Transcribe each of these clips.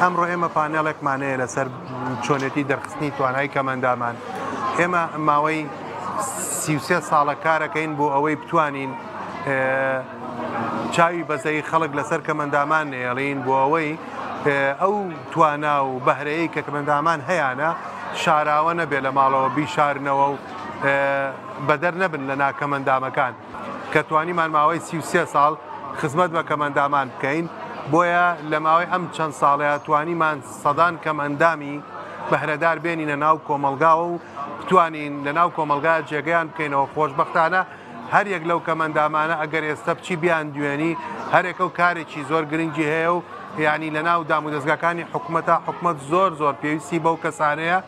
ئەمڕۆ ئێمە پانێڵێکمان هەیە لەسەر چۆنێتی دەرخستنی توانای کەمەندامان. ئێمە ماوەی 33 ساڵە کارەکەین بۆ ئەوەی بتوانین چاوی بەزەیی خەڵک لەسەر کەمەندامان نێڵین بۆ ئەوەی ئەو توانا و بەهرەیە کە کەمەندامان هەیانە شاراوە نەبێ لە ماڵەوە بیشارنەوە و بەدەر نەبن لە ناکەمەندامەکان. کە توانیمان ماوەی 33 ساڵ خزمەت بە کەمئەندامان بکەین، بۆیە لە ماوەی ئەم چەند ساڵەیە توانیمان سەدان کەمئەندامی بەهرەدار بێنینە ناو کۆمەڵگاوە و بتوانین لە ناو کۆمەڵگا جێگەیان بکەینەوە. خۆشبەختانە هەر یەک لەو کەمئەندامانە ئەگەر ئێستا بچی بیاندوێنی هەرێکە و کارێکی زۆر گرنگی هەیە و یعنی لە ناو دامودەزگاکانی حکومەتە حکومەت زۆر زۆر پێویستی بەو کەسانەیە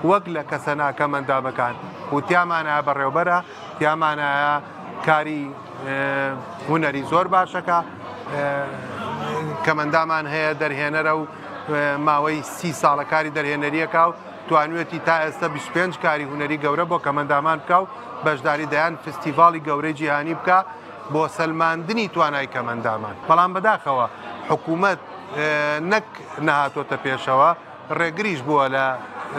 وەک لە کەسە ناکەمئەندامەکان و تیامانایە بەڕێوبەرە تیامانایە کاری هونەری زۆر باشەکە کەمەندامان هەیە دەرهێنەرە و ماوەی سی ساڵە کاری دەرهێنەریەکە و توانوێتی تا ئێستا 25 کاری هونەری گەورە بۆ کەمەندامان بکە و بەشداری دەیان فستیڤاڵی گەورەی جیهانی بکە بۆ سەلماندنی توانای کەمەندامان. بەڵام بەداخەوە حکوومەت نەک نەهاتۆتە پێشەوە، ڕێگریش بووە لە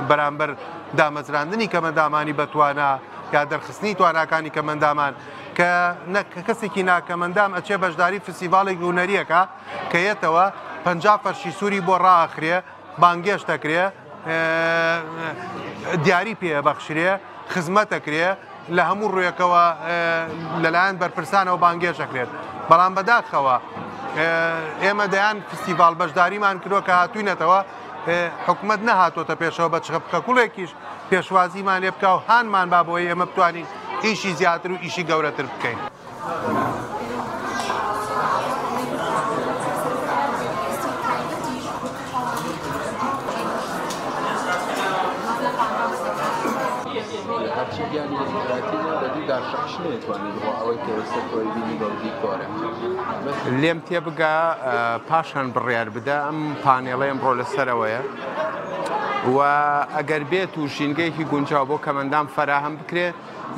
بەرامبەر دامەزراندنی کەمەندامانی بەتوانا یا دەرخستنی تواناکانی کەمەندامان کە نەک کەسێکی ناکەمەندام ئەچێ بەشداری فستیڤاڵێکی هونەریەکە کە یەتەوە 50 فەرشی سووری بۆ ڕائەخرێ، بانگێشت ئەکرێ، دیاری پێ بەخشرێ، خزمەت ئەکرێ، لە هەموو ڕوویەکەوە لەلایەن بەرپرسانەوە بانگێش ئەکرێت. بەڵام بەداخەوە ئێمە دەیان فستیڤاڵ بەشداریمان کردووە کە هاتووینەتەوە حکومەت نەهاتۆتە پێشەوە بە چخەپکەکوڵێکیش پێشوازیمان لێ بکا و هانمان با بۆی ئێمە بتوانین ئیشی زیاتر و ئیشی گەورەتر بکەین. هەرچی گیانی دێموکراتینە بە دوو دارشەقش نەیەتوانی بڕوا ئەوەی کە ئێستا تۆی بینی بەو دیکۆرە. لێم تێبگە پاشان بڕیار بدە ئەم پانێڵەی ئەمڕۆ لەسەرەوەیە و ئەگەر بێت و ژینگەیەکی گونجاو بۆ کەمەندام فەراهەم بکرێ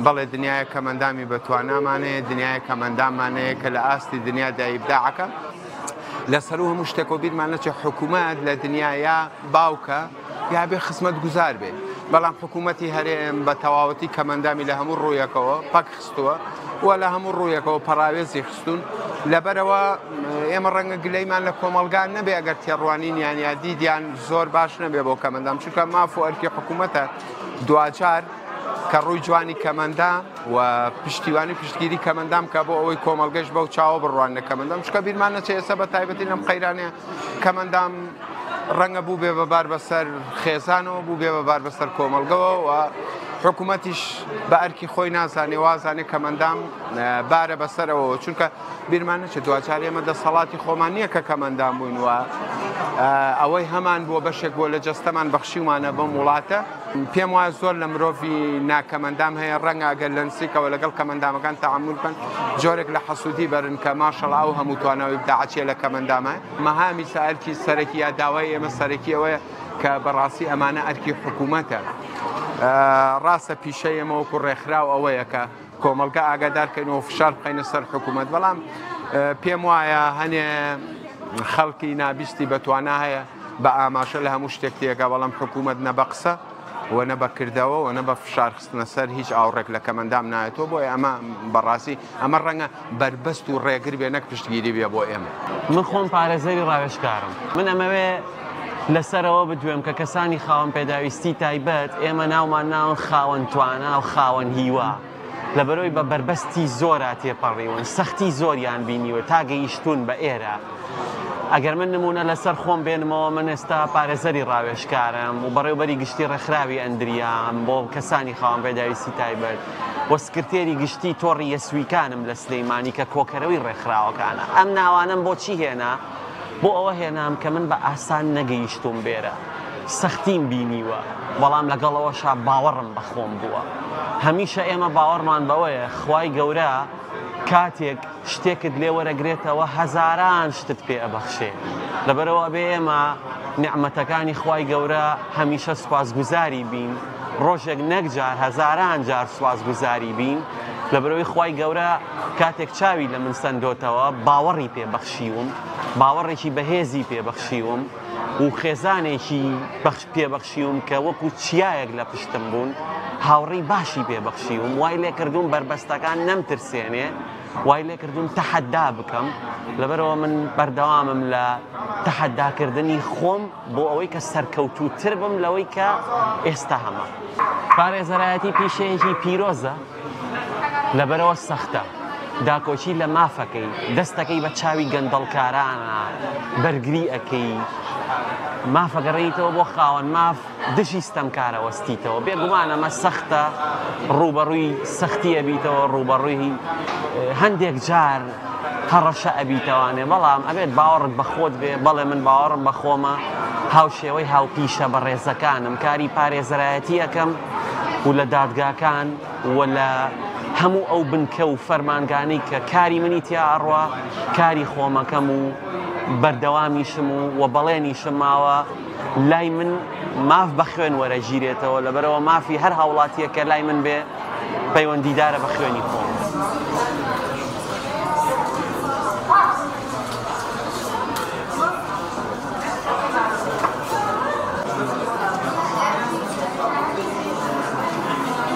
بەڵێ دنیایە کەمەندامی بەتوانامان هەیە دنیایە کەمەنداممان هەیە کە لە ئاستی دنیادا ئیبداعەکە لەسەرو هەموو شتێکەوە بیرمان نەچێت حکوومەت لە دنیایا باوکە یا بێ خزمەت گوزار بێ بەڵام حکوومەتی هەرێم بە تەواوەتی کەمەندامی لە هەموو ڕوویەکەوە پەک خستووە و لە هەموو ڕوویەکەوە پەراوێزی خستوون لەبەرەوە ئێمە ڕەنگە گلەیمان لە کۆمەڵگان نەبێ ئەگەر تێڕوانینیان یا دیدیان زۆر باش نەبێ بۆ کەمەندام چونکە ماف و ئەرکی حکوومەتە دواجار کە ڕووی جوانی کەمەندام و پشتیوانی پشتگیری کەمەندام کە بۆ ئەوەی کۆمەڵگەش بەو چاوە بڕواننە کەمەندام چونکە بیرمان نەچێ ئێستا بە تایبەتی لەم قەیرانەیە کەمەندام ڕەنگە بوو بێ بە بار بەسەر خێزانەوە بوو بێ بە بار بەسەر کۆمەڵگەوە و حکوومەتیش بە ئەرکی خۆی نازانێ وازانێ کەمەندام بارە بەسەرەوە چونکە بیرمان نەچێت دواجار ئێمە دەسەڵاتی خۆمان نییە کە کەمەندام بووین و ئەوەی هەمان بووە بەشێک بووە لە جەستەمان بەخشیومانە بەم وڵاتە پێم وایە زۆر لە مرۆڤی ناکەمەندام هەیە ڕەنگە ئەگەر لە نزیکەوە لەگەڵ کەمەندامەکان تەعامول بکەن جۆرێک لە حەسوودی بەرن کە ماشەڵا ئەو هەموو تواناوی بداعەچیە لە کەمەندامە مەهامی ئەرکی سەرەکی یا داوای ئێمە سەرەکی ئەوەیە کە بەڕاستی ئەمانە ئەرکی حکوومەتە ڕاستە پیشەی ئێمە وەکو ڕێکخراو ئەوەیە کە کۆمەڵگە ئاگادار کەین و فشار بخەینە سەر حکوومەت بەڵام پێم وایە هەنێ خەڵکی نابیستی بەتوانا هەیە بە ئاماژە لە هەموو شتێک تێگا بەڵام حکوومەت نە بە قسە و نە بە کردەوە و نە بە فشار خستنە سەر هیچ ئاوڕێک لە کەمەندام نایەتەوە بۆیە ئەمە بەڕاستی ئەمە ڕەنگە بەربەست و ڕێگر بێ نەک پشتگیری بێ بۆ ئێمە. من خۆم پارێزەری ڕاوێژکارم. من ئەمەوێ لەسەر ئەوە بدوێم کە کەسانی خاوەن پێداویستی تایبەت ئێمە ناومان ناون خاوەن توانا و خاوەن هیوا. لەبەرئەوەی بە بەربەستی زۆرا تێپەڕیون، سەختی زۆریان بینیوە تا گەیشتوون بە ئێرە. ئەگەر من نموونە لەسەر خۆم بێنمەوە، من ئێستا پارێزەری ڕاوێژکارم و بەڕێوبەری گشتی ڕێکخراوی ئەندریام بۆ کەسانی خاوەن پێداویستی تایبەت و سکرتێری گشتی تۆڕی یەسویکانم لە سلیمانی کە کۆکەرەوەی ڕێکخراوەکانە. ئەم ناوانەم بۆچی هێنا؟ بۆ ئەوە هێنام کە من بە ئاسان نەگەیشتووم بێرە. سەختیم بینیوە، بەڵام لەگەڵ ئەوەشا باوەڕم بە خۆم بووە. هەمیشە ئێمە باوەڕمان بەوەیە خوای گەورە کاتێک شتێکت لێ وەرەگرێتەوە هەزاران شتت پێ ئەبەخشێ. لەبەرئەوە ئەبێ ئێمە نیعمەتەکانی خوای گەورە هەمیشە سوپاسگوزاری بین، ڕۆژێک نەک جار هەزاران جار سوپاسگوزاری بین، لەبەرئەوەی خوای گەورە کاتێک چاوی لە من سەندۆتەوە باوەڕی پێ بەخشیوم، باوەڕێکی بەهێزی پێ بەخشیوم. و خێزانێکی بەخش پێبەخشیوم کە وەکو چیایەک لە پشتم بوون، هاوڕێی باشی پێبەخشیوم، وای لێکردووم بەربەستەکان نەمترسێنێ، وای لێکردووم تەحەدا بکەم، لەبەرئەوە من بەردەوامم لە تەحەداکردنی خۆم بۆ ئەوەی کە سەرکەوتووتر بم لەوەی کە ئێستا هەمە. پارێزەرایەتی پیشەیەکی پیرۆزە، لەبەرئەوە سەختە داکۆکی لە مافەکەی، دەستەکەی بە چاوی گەندەڵکارانە بەرگری ئەکەی، مافەگەڕێیتەوە بۆ خاوەن ماف، دژی ستەمکارە وەستیتەوە، بێگومان ئەمە سەختە، ڕووبەڕووی سەختی ئەبیتەوە، ڕووبەڕووی هەندێک جار هەڕەشە ئەبیتەوانێ، بەڵام ئەبێت باوەڕت بە خۆت بێ، بەڵێ من باوەڕم بە خۆمە، هاوشێوەی هاوپیشە بەڕێزەکانم کاری پارێزەرایەتی ئەکەم و لە دادگاکان و لە هەموو ئەو بنکە و فەرمانگانەی کە کاری منی تیا ئەڕوا کاری خۆمەکەم و بەردەوامیشم و وە بەڵێنیشم ماوە لای من ماف بە خوێن وەرەگیرێتەوە، لەبەرئەوە مافی هەر هاوڵاتییەک کە لای من بێ پەیوەندیدارە بە خوێنی خۆم.